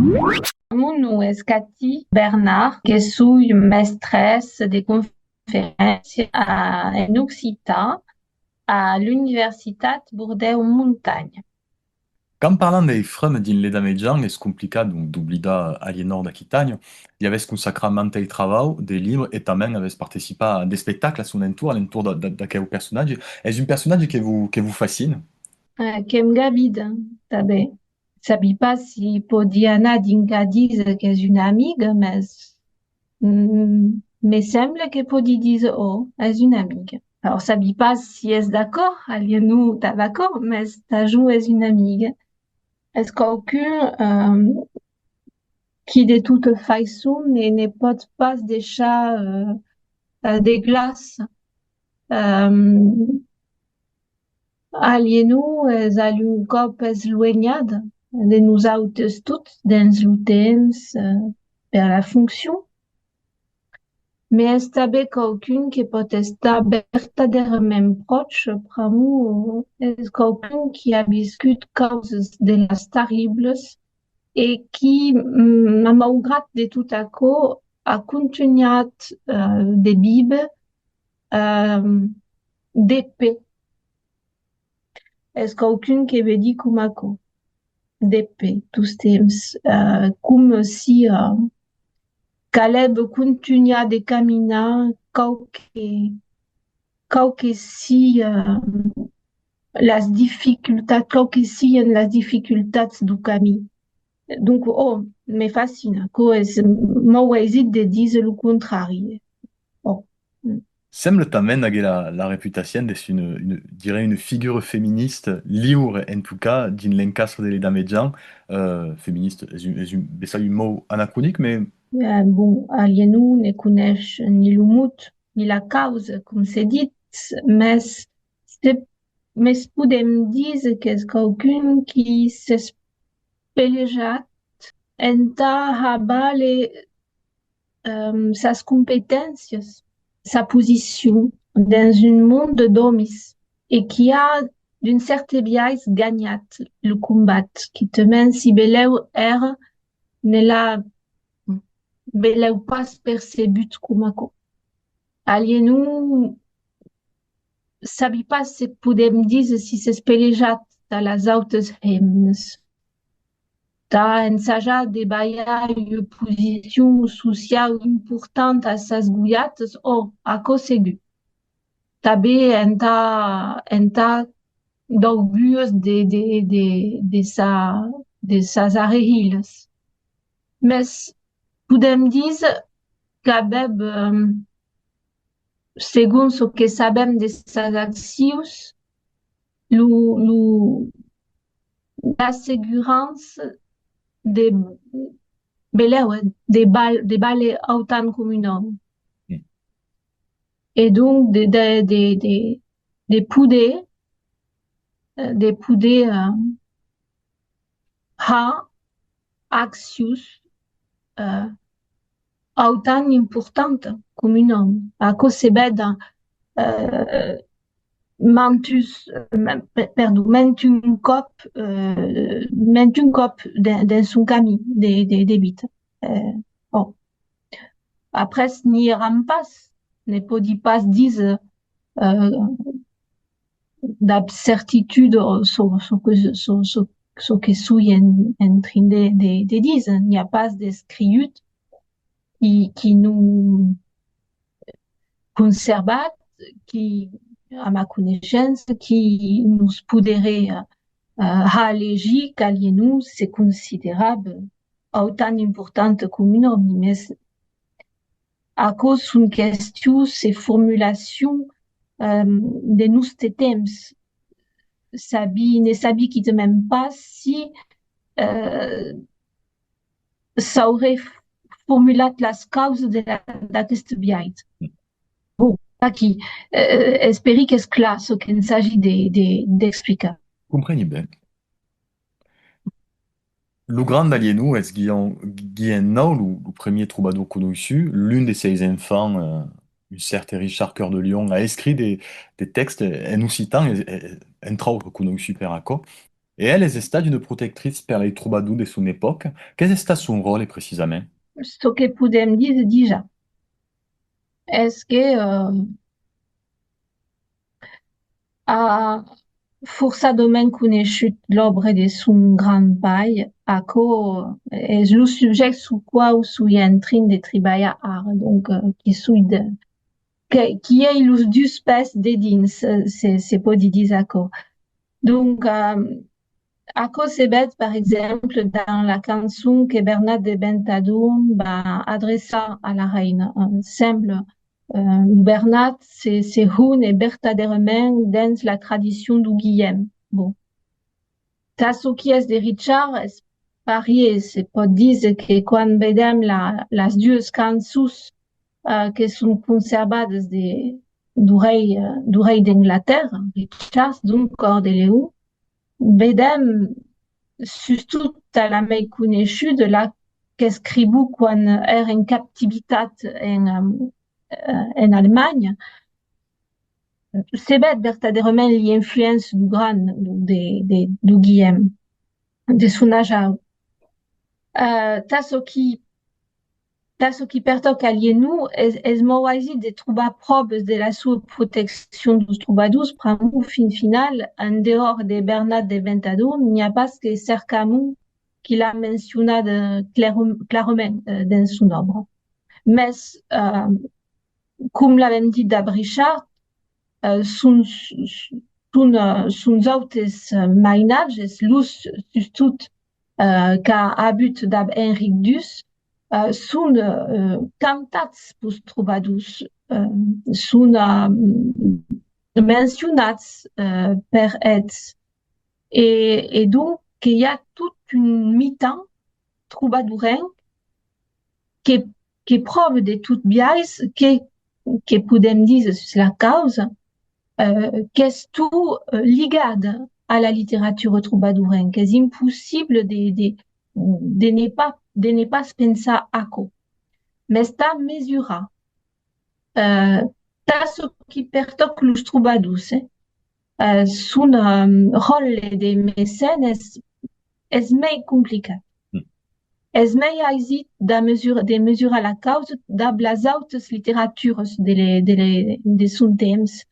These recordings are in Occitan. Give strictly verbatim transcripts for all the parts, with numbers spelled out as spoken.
Mon nom es Cathy Bernard, que soi mestressa de conferéncia a, en occitan a l'Universitat Bordèu Montanha. Quand parlam dei frems dins l'Edat Mejan, es complicat, donc, d'oblidar Alienòr d'Aquitània. I avètz consacrat mantei travaus, de libres, e tanben avètz participat a d'espectacles a son entorn, a l'entorn d'a-, d'a-, d'aqueu personatge. Es un personatge que vos, que vos fascina? Eh, que'm gavida, tanben. Sabi pas si pòdi anar dinc a díser qu'es un amic, mès, mm, me sembla que pòdi díser, ò, es un amic. Alors, sabi pas si es d'acòrd, Alienor, tà d'acòrd, mès tà jo es un amic. Es quauqu'un, euh, qui de tota faiçon ne, ne pòt pas deishar, euh, euh, de glaç. Euh, Alienor es a l'un còp esluenhada de nosautes tots, dens lo temps, eh, per la foncion. Mès es tanben quauqu'un que pòt estar vertadèrament pròche, pr'amor es quauqu'un qui a viscut causas de las tarriblas e qui, mm, a maugrat de tot aquò, a contunhat, eh, de víver, eh, de pè. Es quauqu'un que vedi coma aquò, de pè, tostemps, eh, coma si, eh, calèva contunhar de caminar, quau que, quau que sian, eh, las dificultats, quau que sian las dificultats deu camin. Donc, ò, me fascina, aquò es mau aisit de díser lo contrari. Ò. Sembla tanben aguer la, la reputacion d'èsser una, una, dirai, una figura feminista, liura en tot cas, dins l'encastre de l'Edat Mejan. Euh, feminista es un, es un, bessai un mot anacronic, mès... Eh, bon, Alienor ne coneish ni lo mot ni la causa, com se ditz, mès se, mès podem díser qu'es quauqu'un qui s'es pelejat entà har valer, ehm, sas competéncias, sa posicion dens un monde d'òmis e qui a, d'un cèrt biais, ganhat lo combat, quitament si belèu ela ne l'a belèu pas percebut coma aquò. Alienor, sabi pas se podem díser si s'es pelejat tà las autas hemnas. Tà ensajar de balhar ua posicion sociau importanta a sas gojatas, ò, aquò segur. Tanben entà, entà d'auguns de, de, de, de sa, de sas arrehilas. Mès podem díser qu'avèm, ehm, segon çò que sabèm de sas accions, lo, lo, l'assegurança de, belèu, eh, de val-, de valer autant coma un òme. Mm. E donc de, de, de, de, de poder, eh, de poder, eh, har accions, eh, autant importantas coma un òme. Aquò se vei, eh, mantuns, eh, men-, pe-, perdon, mantun còp, eh, mantun còp de, dens son camin de, de, de vita. Eh, bon. Après, n'i èran pas, ne pòdi pas díser, eh, dab certitude çò, çò que, çò, çò, çò que soi en, en trin de, de, de díser. N'i a pas d'escriut qui, qui nos conservat, qui, a ma coneishença, qui nos poderé, eh, har legir qu'Alienor se considerava autant important coma un òme, mès aquò son questions e formulacions, ehm, de noste temps. Sabi, ne sabi quitament pas si, eh, s'auré f-, formulat las causas de la, d'aqueste biais. Bon, aquí, eh, espèri qu'es clar çò qu'ensagi de, de, d'explicar. Compreni ben. Lo grand Alienor es Guilhèm, Guilhèm nòu, lo, lo premier trobador conoissut, l'un de seis enfants, eh, un cèrt Richard Cœur de Lion, a escrit de, de tèxtes en occitan, e, e, entre autres conoissut per aquò. E ela es estat una protectritz per lei trobadors de son epòca? Qu'es estat son ròtle precisament? Çò que podèm díser dejà es que, eh, a forçadament coneishut l'òbra de son grand pair, aquò es lo subjècte sus quau soi en trin de tribalhar ara, donc, eh, qui soi de, que, qui ei los dus pès dedins, eh, se, se pòdi díser aquò. Donc, eh, aquò se ved, per exemple, dans la cançon que Bernat de Ventadorn va adreçar a la reina. Eh, sembla, eh, lo Bernat se, se hone vertadèrament dens la tradicion deu Guilhèm. Bon. Tà çò qui es de Richard, es parier, se pòt díser que quan vedèm la, las duas cançons, eh, que son conservadas de, deu rei, eh, deu rei d'Anglatèrra, Richard, donc, Còr de Leon, vedèm, sustot a la mei coneishuda, la qu'escrivó quan èra en captivitat en, eh, en Alemanha, se ved vertadèrament l'influéncia deu gran, de, de, deu Guilhèm, de son ajau. Eh, tà çò qui, tà çò qui pertòca Alienòr, es, es mau aisit de trobar pròvas de la sua proteccion deus trobadors, pr'amor, fin final, en dehòra de Bernat de Ventadorn, n'i a pas que Cercamont qui l'a mencionada claram-, clarament, eh, dens son òbra. Mès, eh, com l'avèm dit dab Richard, eh, son, son, eh, sons autes, eh, mainatges, los sustot, eh, qu'a avut dab Enric dus, eh, son, eh, cantats peus trobadors, eh, son, eh, mencionats, eh, per eths. E, e donc que i a tot un mitan trobadorenc que, que pròva de tot biais que, que podèm díser sus la causa, eh, qu'estó, eh, ligada a la literatura trobadorenca. Es impossible de, de, de ne pas, de ne pas pensar aquò. Mès tà mesurar, eh, tà çò qui pertòca los trobadors, eh, eh, son, eh, ròtle de mecène es, es mei complicat. Es mei aisit de mesura, de mesurar la causa dab las autas literaturas de, le, de, le, de son temps.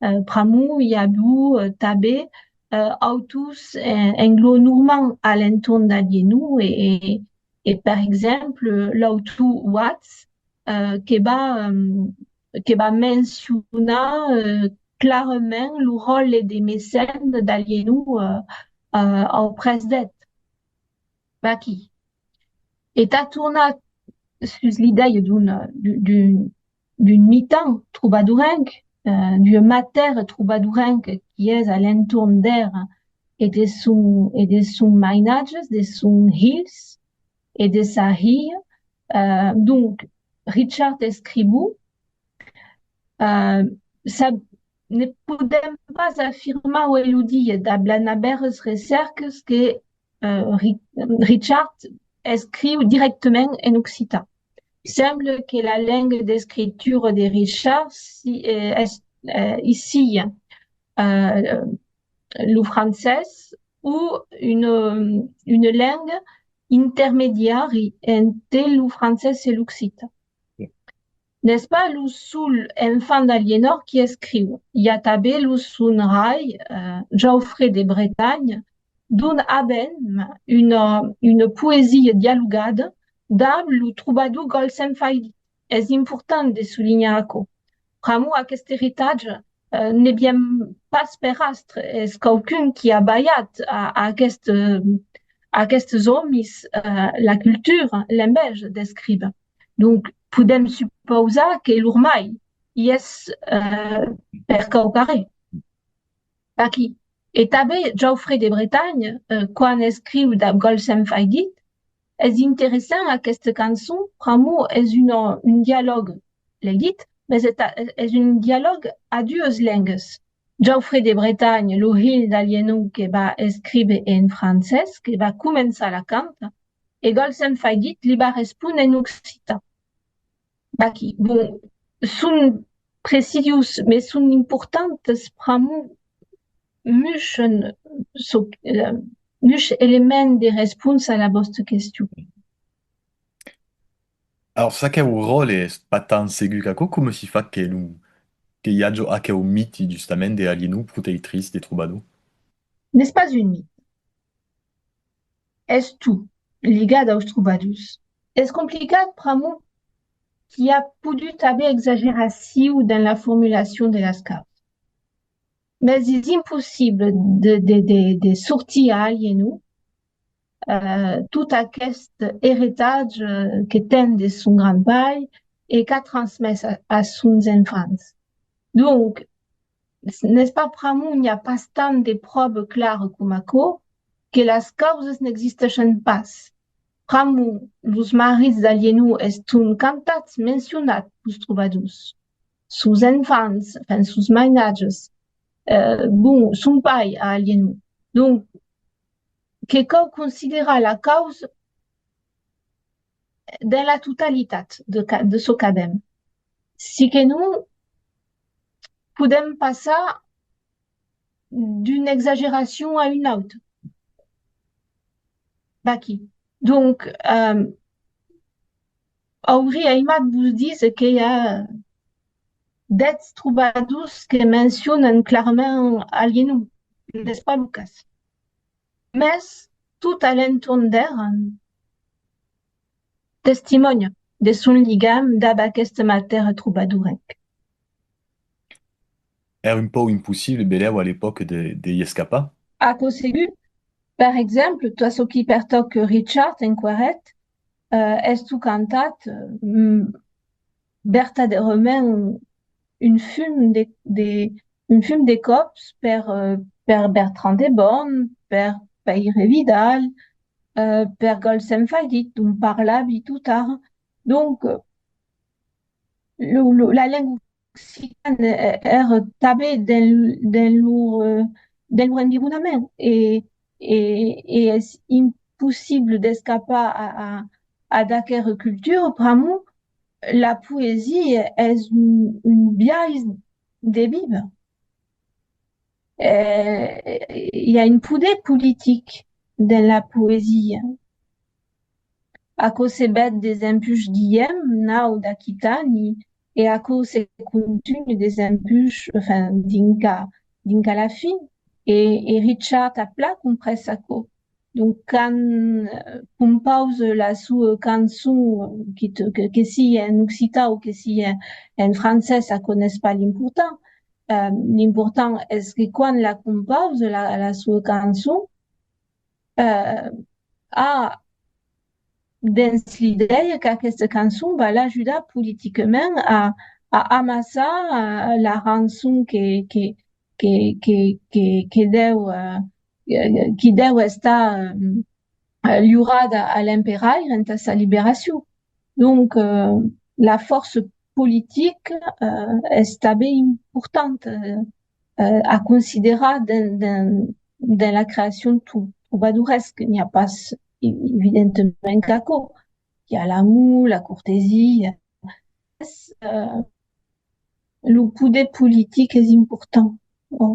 Eh, pr'amor i avó, eh, tanben, eh, autors, eh, anglonormands a l'entorn d'Alienòr e, e, e, per exemple, l'autor Watts, eh, que va, eh, que va mencionar, eh, clarament lo ròtle de mecène d'Alienòr, eh, eh, auprès d'eth. Vaquí. E tà tornar sus l'idèia d'un, d'un, d'un mitan trobadorenc, eh, d'ua matèra trobadorenca qui es a l'entorn d'era e de son, e de son mainatge, de son hilh e de sa hilha. Eh, donc, Richard escrivó, eh, sab-, ne podèm pas afirmar uei lo dia dab las navèras recèrcas que, eh, Ri-, Richard escriu dirèctament en occitan. Sembla que la lenga d'escritura de Richard si, eh, es, eh, i sia, eh, lo francés o una, una lenga intermediari enter lo francés e l'occitan. N'es pas lo sol enfant d'Alienòr qui escriu. I a tanben lo son hrair, eh, Jaufré de Bretanha, dont avèm una, una poesia dialogada dab lo trobador Gòlsen Faidit. Es important de solinhar aquò. Pr'amor aqueste eritatge, eh, ne vien pas per astre, es quauqu'un qui a balhat a, a aqueste, a aquestes òmis, eh, la cultura, l'enveja d'escríver. Donc, podèm supausar que lor mair i es, eh, per quauquarren. Aquí. E tanben Jaufré de Bretanha, eh, quan escriu dab Gòlsen Faidit, es interessant aquesta cançon, pr'amor es una, un dialòg legit, mès es, es un dialòg a duas lengas. Jaufré de Bretanha, lo hilh d'Alienòr, que va escriver en francés, que va començar la canta, e Gòlsen Faidit li va respóner en occitan. Vaquí, bon, son precisions, mès son importantas pr'amor much, eh, çò, eh, much element de responsa a la vòsta question. Alors, s'aqueu ròtle es pas tan segur qu'aquò, coma si fa que lo, que i aja aqueu miti, justament, de Alienon, protectritz de trobador? N'es pas un miti. Es tot ligat aus trobadors. Es complicat pr'amor qu'i a podut aver exageracion dens la formulacion de las causas. Mès es impossible de, de, de, de sortir a Alienon, eh, tot aqueste eretatge que ten de son grand pair e qu'a transmés a, a sons enfants. Donc, n'es pas pr'amor n'i a pas tant de pròvas claras coma aquò que las causas n'existeishen pas. Pr'amor los marits d'Alienon eston cantats, mencionats peus trobadors. Sos enfants, enfin, sos mainatges, eh, bon, son pair a Alienon. Donc, que cau considerar la causa dens la totalitat de, de çò qu'avem. Si que non, podem passar d'una exageracion a una auta. Vaquí. Donc, eh, aurí aimat vos díser que i a dètz trobadors que mencionan clarament Alienon. N'es pas lo cas. Mès tot a l'entorn d'era testimònia de son ligam dab aqueste matèr trobadorenc. Èra un pauc impossible, belèu, a l'epòca de, de i escapar. Aquò segur. Per exemple, tot çò qui pertòca Richard Enquaret, eh, es tot cantat, eh, vertadèrament un fum de, de, un fum de còps per, eh, per Bertrand de Born, per Pèire Vidal, eh, per Gaucelm Faylit, dont parlavi tot ara. Donc, lo, lo, la lenga occitana, eh, èra tanben dens, dens lor, eh, dens lor environament e, e, e es impossible d'escapar a, a, ad aquera cultura, pr'amor la poesia es un, un biais de víver. Eh, i a un poder politic dens la poesia. Aquò se ved desempuish Guilhèm nau d'Aquitània e aquò se contunha desempuish, enfin, dinc a, dinc a la fin. E, e Richard a plan comprés aquò. Donc, quand, eh, compausa la sua cançon, eh, qui te, que, que sia en occitan o que sia en francés, aquò n'es pas l'important. Eh, l'important es que quan la compausa, la, la sua cançon, eh, a dens l'idèia qu'aquesta cançon va l'ajudar politicament a, a amassar, eh, la rançon que, que, que, que, que, que deu, eh, eh, qui deu estar, eh, eh, liurada a l'emperaire entà sa liberacion. Donc, eh, la fòrça politica, eh, es tanben importanta, eh, eh, a considerar dens, dens, dens la creacion tro-, trobadoresca. N'i a pas, e-, evidentament, qu'aquò. I a l'amor, la cortesia. Es, eh, lo poder politic es important. Ò.